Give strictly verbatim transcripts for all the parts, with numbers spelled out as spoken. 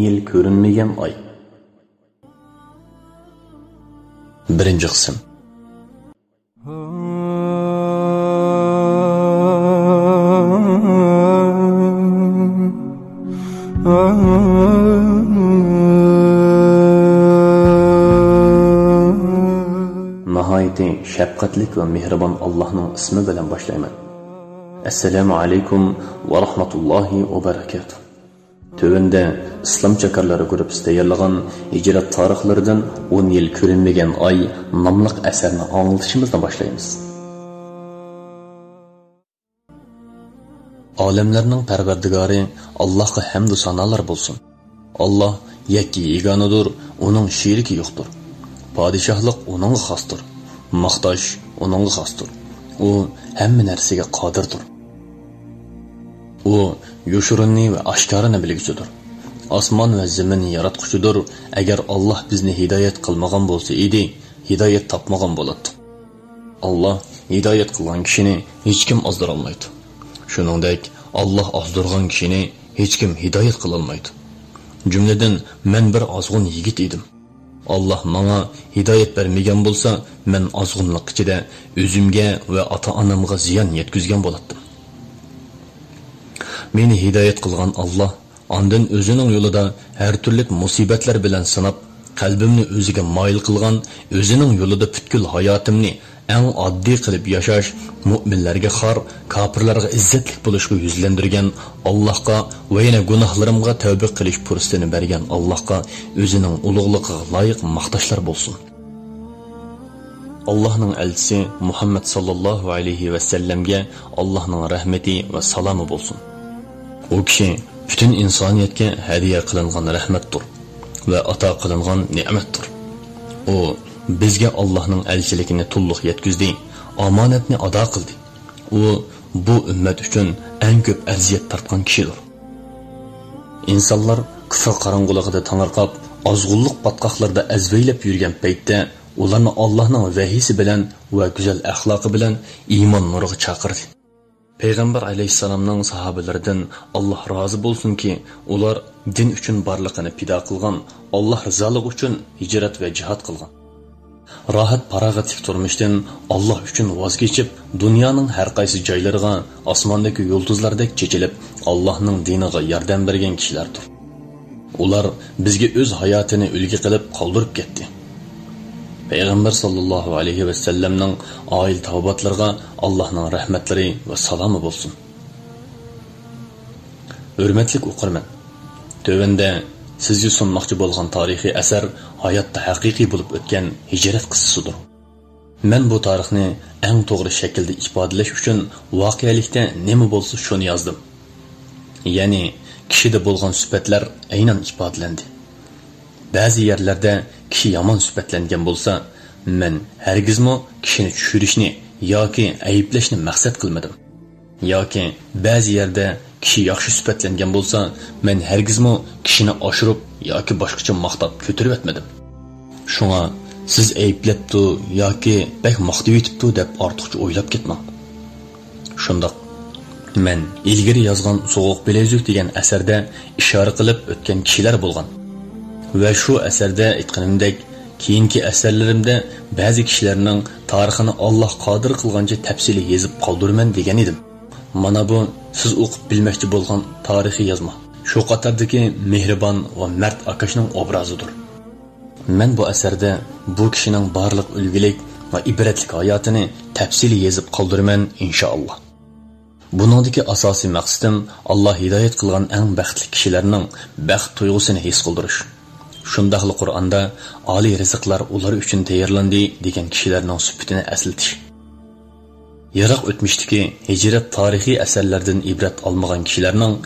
يىل كۆرۈنمىگەن ئاي. بىرىنچى قىسىم. ناھايىتى شەپقەتلىك ۋە مېھرىبان ئاللاھنىڭ ئىسمى بىلەن باشلايمەن. ئەسسالامۇ ئەلەيكۇم ۋە رەھمەتۇللاھى ۋە بەرەكاتۇھ. تۆۋەندە ئىسلام چاكارلىرى گۇرۇپپىسى تەييارلىغان ھىجرەت تارىخلىرىدىن ئون يىل كۆرۈنمىگەن ئاي ناملىق ئەسەرنى ئاڭلىتىشىمىزنى باشلايمىز. ئالەملەرنىڭ پەرۋەردىگارى ئاللاھقا ھەمدۇ سانالار بولسۇن. ئاللاھ يەككە يېگانىدۇر، ئۇنىڭ شېرىكى يوقتۇر. پادىشاھلىق ئۇنىڭغا خاستۇر. ماختاش ئۇنىڭغا خاستۇر. ئۇ ھەممە نەرسىگە قادىردۇر. ئۇ يوشۇرۇننى ۋە ئاشكارىنى بىلگۈچىدۇر. ئاسمان ۋە زېمىننى ياراتقۇچىدۇر. ئەگەر ئاللاھ بىزنى ھىدايەت قىلمىغان بولسا ئىدى، ھىدايەت تاپمىغان بولاتتۇق. ئاللاھ ھىدايەت قىلغان كىشىنى ھېچكىم ئازدۇرالمايدۇ. شۇنىڭدەك، ئاللاھ ئازدۇرغان كىشىنى ھېچكىم ھىدايەت قىلالمايدۇ. جۈملىدىن مەن بىر ئازغۇن يىگىت ئىدىم. ئاللاھ ماڭا ھىدايەت بەرمىگەن بولسا، مەن ئازغۇنلۇق ئىچىدە ئۆزۈمگە ۋە ئاتا-ئانامغا زىيان يەتكۈزگەن بولاتتىم. مېنى ھىدايەت قىلغان ئاللاھ ئاندىن ئۆزىنىڭ يولىدا ھەر تۈرلۈك مۇسىبەتلەر بىلەن سىناپ، قەلبىمنى ئۆزىگە مايىل قىلغان، ئۆزىنىڭ يولىدا پۈتكۈل ھاياتىمنى ئەڭ ئاددىي قىلىپ ياشاش، مۆمىنلەرگە خار، كاپىرلارغا ئىززەتلىك بولۇشقا يۈزلەندۈرگەن ئاللاھقا ۋە يەنە گۇناھلىرىمغا تەۋبە قىلىش پۇرسىتىنى بەرگەن ئاللاھقا ئۆزىنىڭ ئۇلۇغلۇقىغا لايىق ماختاشلار بولسۇن. ئاللاھنىڭ ئەلچىسى مۇھەممەد ساللاللاھۇ ئەلەيھى ۋەسەللەمگە ئاللاھنىڭ رەھمىتى ۋە سالامى بولسۇن. ئۇ كىشى پۈتۈن ئىنسانىيەتكە ھەدىيە قىلىنغان رەھمەتتۇر ۋە ئاتا قىلىنغان نېمەتتۇر. ئۇ بىزگە ئاللاھنىڭ ئەلچىلىكىنى تولۇق يەتكۈزدى، ئامانەتنى ئادا قىلدى. ئۇ بۇ ئۈممەت ئۈچۈن ئەڭ كۆپ ئەزىيەت تارتقان كىشىدۇر. ئىنسانلار كۇفر قاراڭغۇلۇقىدا تېڭىرقاپ، ئازغۇنلۇق پاتقاقلىرىدا ئەزۋەيلەپ يۈرگەن پەيتتە، ئۇلارنى ئاللاھنىڭ ۋەھىيسى بىلەن ۋە گۈزەل ئەخلاقى بىلەن ئىمان نۇرىغا چاقىردى. پەيغەمبەر ئەلەيھىسسالامنىڭ ساھابىلىرىدىن، ئاللاھ رازى بولسۇنكى، ئۇلار دىن ئۈچۈن بارلىقىنى پىدا قىلغان، ئاللاھ رىزالىقى ئۈچۈن ھىجرەت ۋە جىھاد قىلغان. راھەت-پاراغەتلىك تۇرمۇشتىن ئاللاھ ئۈچۈن ۋاز كېچىپ، دۇنيانىڭ ھەر قايسى جايلىرىغا، ئاسماندىكى يۇلتۇزلاردەك چېچىلىپ، ئاللاھنىڭ دىنىغا ياردەم بەرگەن كىشىلەردۇر. ئۇلار بىزگە ئۆز ھاياتىنى ئۈلگە قىلىپ قالدۇرۇپ كەتتى. پەيغەمبەر ساللاللاھۇ ئەلەيھى ۋەسەللەمنىڭ ئائىلە تاۋابىئاتلىرىغا ئاللاھنىڭ رەھمەتلىرى ۋە سالامى بولسۇن. ھۆرمەتلىك ئوقۇرمەن، تۆۋەندە سىزگە سۇنماقچى بولغان تارىخىي ئەسەر ھاياتتا ھەقىقىي بولۇپ ئۆتكەن ھىجرەت قىسسىسىدۇر. مەن بۇ تارىخنى ئەڭ توغرا شەكىلدە ئىپادىلەش ئۈچۈن ۋەقەلىكتە نېمە بولسا شۇنى يازدىم. يەنى كىشىدە بولغان سۈپەتلەر ئەينەن ئىپادىلەندى. بەزى يەرلەردە كىشى يامان سۈپەتلەنگەن بولسا، مەن ھەرگىزمۇ كىشىنى چۈشۈرۈشنى ياكى ئەيىبلەشنى مەقسەت قىلمىدىم. ياكى بەزى يەردە كىشى ياخشى سۈپەتلەنگەن بولسا، مەن ھەرگىزمۇ كىشىنى ئاشۇرۇپ ياكى باشقىچە ماختاپ كۆتۈرۈۋەتمىدىم. شۇڭا سىز ئەيىبلەپتۇ ياكى بەك ماختىۋېتىپتۇ دەپ ئارتۇقچە ئويلاپ كەتمەڭ. شۇنداق، مەن ئىلگىرى يازغان سوغۇق بىلەيزۈك دېگەن ئەسەردە ئىشارە قىلىپ ئۆتكەن كىشىلەر بولغان. ۋە شۇ ئەسەردە ئېيتقىنىمدەك، كېيىنكى ئەسەرلىرىمدە بەزى كىشىلەرنىڭ تارىخىنى ئاللاھ قادىر قىلغانچە تەپسىلىي يېزىپ قالدۇرىمەن دېگەن ئىدىم. مانا بۇ سىز ئوقۇپ بىلمەكچى بولغان تارىخىي يازما. شۇ قاتاردىكى مېھرىبان ۋە مەرد ئاكاشنىڭ ئوبرازىدۇر. مەن بۇ ئەسەردە بۇ كىشىنىڭ بارلىق ئۈلگىلىك ۋە ئىبرەتلىك ھاياتىنى تەپسىلىي يېزىپ قالدۇرىمەن، ئىنشائاللاھ. بۇنىڭدىكى ئاساسىي مەقسىتىم ئاللاھ ھىدايەت قىلغان ئەڭ بەختلىك كىشىلەرنىڭ بەخت تۇيغۇسىنى ھېس قىلدۇرۇش. شۇنداقلا قۇرئاندا ئالىي رىزىقلار ئۇلار ئۈچۈن تەييارلاندى دېگەن كىشىلەرنىڭ سۈپىتىنى ئەسلىتىش. يىراق ئۆتمۈشتىكى ھىجرەت تارىخىي ئەسەرلەردىن ئىبرەت ئالمىغان كىشىلەرنىڭ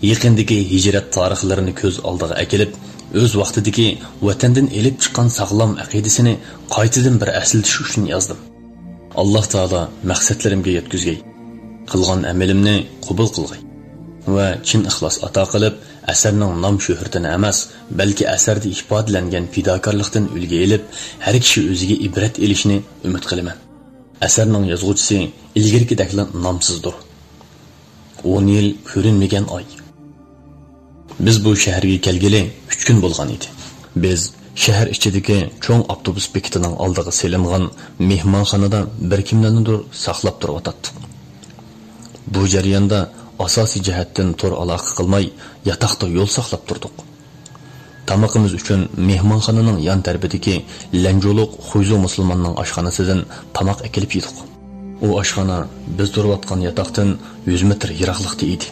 يېقىندىكى ھىجرەت تارىخلىرىنى كۆز ئالدىغا ئەكېلىپ، ئۆز ۋاقتىدىكى ۋەتەندىن ئېلىپ چىققان ساغلام ئەقىدىسىنى قايتىدىن بىر ئەسلىتىش ئۈچۈن يازدىم. ئاللاھ تائالا مەقسەتلىرىمگە يەتكۈزگەي. قىلغان ئەمىلىمنى قوبۇل قىلغاي. ۋە چىن ئىخلاس ئاتا قىلىپ، ئەسەرنىڭ نام-شۆھرىتىنى ئەمەس، بەلكى ئەسەردە ئىپادىلەنگەن پىداكارلىقتىن ئۈلگە ئېلىپ، ھەر كىشى ئۆزىگە ئىبرەت ئېلىشنى ئۈمىد قىلىمەن. ئەسەرنىڭ يازغۇچىسى ئىلگىرىكىدەكلا نامسىزدۇر. ئون يىل كۆرۈنمىگەن ئاي. بىز بۇ شەھەرگە كەلگىلى ئۈچ كۈن بولغان ئىدى. بىز شەھەر ئىچىدىكى چوڭ ئاپتوبۇس بېكىتىنىڭ ئالدىغا سېلىنغان مېھمانخانىدا بىر كىملەرنىدۇر ساقلاپ تۇرۇۋاتاتتۇق. بۇ جەرياندا ئاساسىي جەھەتتىن تور ئالاقە قىلماي، ياتاقتا يول ساقلاپ تۇردۇق. تامىقىمىز ئۈچۈن مېھمانخانىنىڭ يان تەرىپىدىكى لەنجۇلۇق خۇيزۇ مۇسۇلماننىڭ ئاشخانىسىدىن تاماق ئەكېلىپ يېدۇق. ئۇ ئاشخانا بىز تۇرۇۋاتقان ياتاقتىن يۈز مېتىر يىراقلىقتا ئىدى.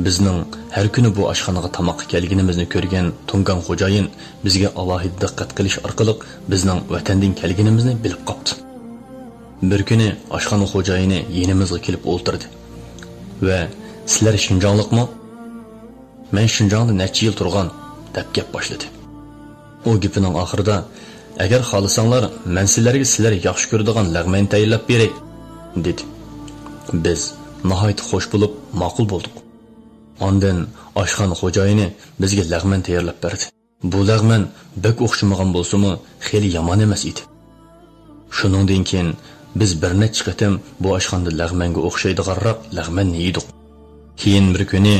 بىزنىڭ ھەر كۈنى بۇ ئاشخانىغا تاماققا كەلگىنىمىزنى كۆرگەن تۇڭگان خوجايىن بىزگە ئالاھىدە دىققەت قىلىش ئارقىلىق بىزنىڭ ۋەتەندىن كەلگىنىمىزنى بىلىپ قاپتۇ. بىر كۈنى ئاشخانا خوجايىنى يېنىمىزغا كېلىپ ئولتۇردى ۋە، «سىلەر شىنجاڭلىقمۇ؟» «مەن شىنجاڭدا نەچچە يىل تۇرغان»، دەپ گەپ باشلىدى. ئۇ گېپىنىڭ ئاخىرىدا، «ئەگەر خالىساڭلار، مەن سىلەرگە سىلەر ياخشى كۆرىدىغان لەغمەن تەييارلاپ بېرەي»، دېدى. بىز ناھايىتى خوش بولۇپ، ماقۇل بولدۇق. ئاندىن ئاشخانا خوجايىنى بىزگە لەغمەن تەييارلاپ بەردى. بۇ لەغمەن بەك ئوخشىمىغان بولسىمۇ، خېلى يامان ئەمەس ئىدى. شۇنىڭدىن كېيىن بىز بىر نەچچە قېتىم بۇ ئاشخانىدا لەغمەنگە ئوخشايدىغانراق لەغمەننى يېدۇق. كېيىن بىر كۈنى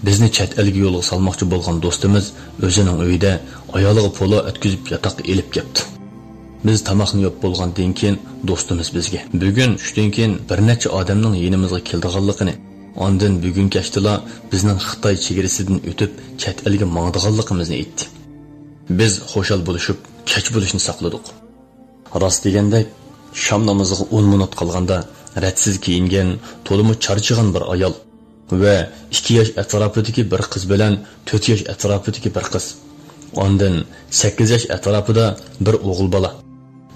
بىزنى چەت ئەلگە يولغا سالماقچى بولغان دوستىمىز ئۆزىنىڭ ئۆيىدە ئايالىغا پولۇ ئەتكۈزۈپ ياتاققا ئېلىپ كەپتۇ. بىز تاماقنى يەپ بولغاندىن كېيىن دوستىمىز بىزگە، بۈگۈن چۈشتىن كېيىن بىر نەچچە ئادەمنىڭ يېنىمىزغا كېلىدىغانلىقىنى، ئاندىن بۈگۈن كەچتىلا بىزنىڭ خىتاي چېگرىسىدىن ئۆتۈپ چەت ئەلگە ماڭىدىغانلىقىمىزنى ئېيتتى. بىز خۇشال بولۇشۇپ، كەچ بولۇشنى ساقلىدۇق. راست دېگەندەك، شام نامىزىغا ئون مىنۇت قالغاندا، رەتسىز كىيىنگەن، تولىمۇ چارچىغان بىر ئايال ۋە ئىككى ياش ئەتراپىدىكى بىر قىز بىلەن تۆت ياش ئەتراپىدىكى بىر قىز، ئاندىن سەككىز ياش ئەتراپىدا بىر ئوغۇل بالا،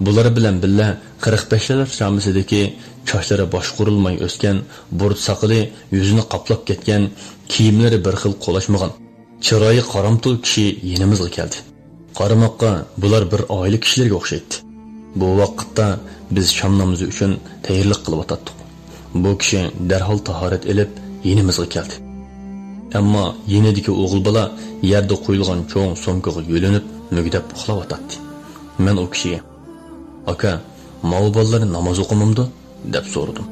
بۇلار بىلەن بىللە قىرىق بەشلەر شامىسىدىكى، چاچلىرى باشقۇرۇلماي ئۆسكەن، بۇرۇت ساقىلى يۈزىنى قاپلاپ كەتكەن، كىيىملىرى بىر خىل قولاشمىغان، چىرايى قارامتۇل كىشى يېنىمىزغا كەلدى. قارىماققا بۇلار بىر ئائىلە كىشىلىرىگە ئوخشايتتى. بۇ ۋاقىتتا بىز شام نامىزى ئۈچۈن تەييارلىق قىلىۋاتاتتۇق. بۇ كىشى دەرھال تاھارەت ئېلىپ يېنىمىزغا كەلدى. ئەمما يېنىدىكى ئوغۇل بالا يەردە قويۇلغان چوڭ سومكىغا يۆلىنىپ مۈگدەپ ئۇخلاۋاتاتتى. مەن ئۇ كىشىگە، «ئاكا، ماۋۇ بالىلار ناماز ئوقۇمامدۇ؟» دەپ سورىدىم.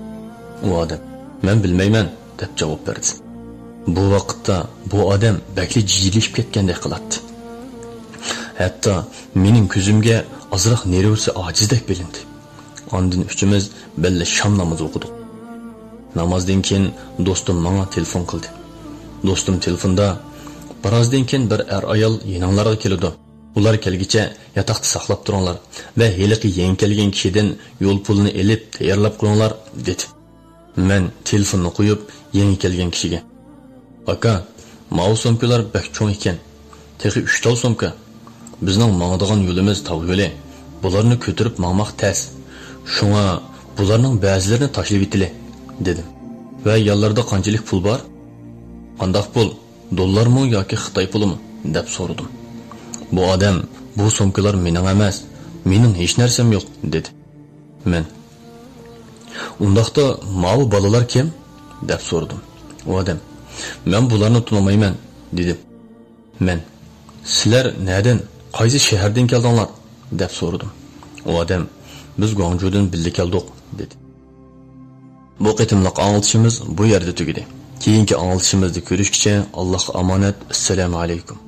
ئۇ ئادەم، «مەن بىلمەيمەن» دەپ جاۋاب بەردى. بۇ ۋاقىتتا بۇ ئادەم بەكلا جىجىلىشىپ كەتكەندەك قىلاتتى. ھەتتا مېنىڭ كۆزۈمگە ئازراق نېرۋىسى ئاجىزدەك بىلىندى. ئاندىن ئۈچىمىز بىللە شام نامىزى ئوقۇدۇق. نامازدىن كېيىن دوستۇم ماڭا تېلېفون قىلدى. دوستۇم تېلېفوندا، «بىرازدىن كېيىن بىر ئەر-ئايال يېنىڭلارغا كېلىدۇ. ئۇلار كەلگۈچە ياتاقتا ساقلاپ تۇرۇڭلار ۋە ھېلىقى يېڭى كەلگەن كىشىدىن يول پۇلىنى ئېلىپ تەييارلاپ قويۇڭلار» دېدى. مەن تېلېفوننى قويۇپ، يېڭى كەلگەن كىشىگە، «ئاكا، ماۋۇ سومكىلار بەك چوڭ ئىكەن. تېخى ئۈچ تال سومكا. بىزنىڭ ماڭىدىغان يولىمىز تاغ يولى. بۇلارنى كۆتۈرۈپ ماڭماق تەس. شۇڭا بۇلارنىڭ بەزىلىرىنى تاشلىۋېتىلى» دېدىم. «ۋە يانلاردا قانچىلىك پۇل بار؟» «قانداق پۇل؟ دوللارمۇ ياكى خىتاي پۇلىمۇ؟» دەپ سورىدىم. بۇ ئادەم، «بۇ سومكىلار مېنىڭ ئەمەس، مېنىڭ ھېچ نەرسەم يوق» دېدى. مەن، «ئۇنداقتا ماۋۇ بالىلار كىم؟» دەپ سورىدىم. ئۇ ئادەم، «مەن بۇلارنى تونۇمايمەن» دېدىم. مەن، «سىلەر نەدىن، قايسى شەھەردىن كەلدىڭلار؟» دەپ سورىدىم. ئۇ ئادەم، «بىز گۇاڭجۇدىن بىللە كەلدۇق» دېدى. بۇ قېتىملىق ئاڭلىتىشىمىز بۇ يەردە تۈگىدى. كېيىنكى ئاڭلىتىشىمىزدا كۆرۈشكىچە ئاللاھقا ئامانەت، ئەسسالامۇ ئەلەيكۇم.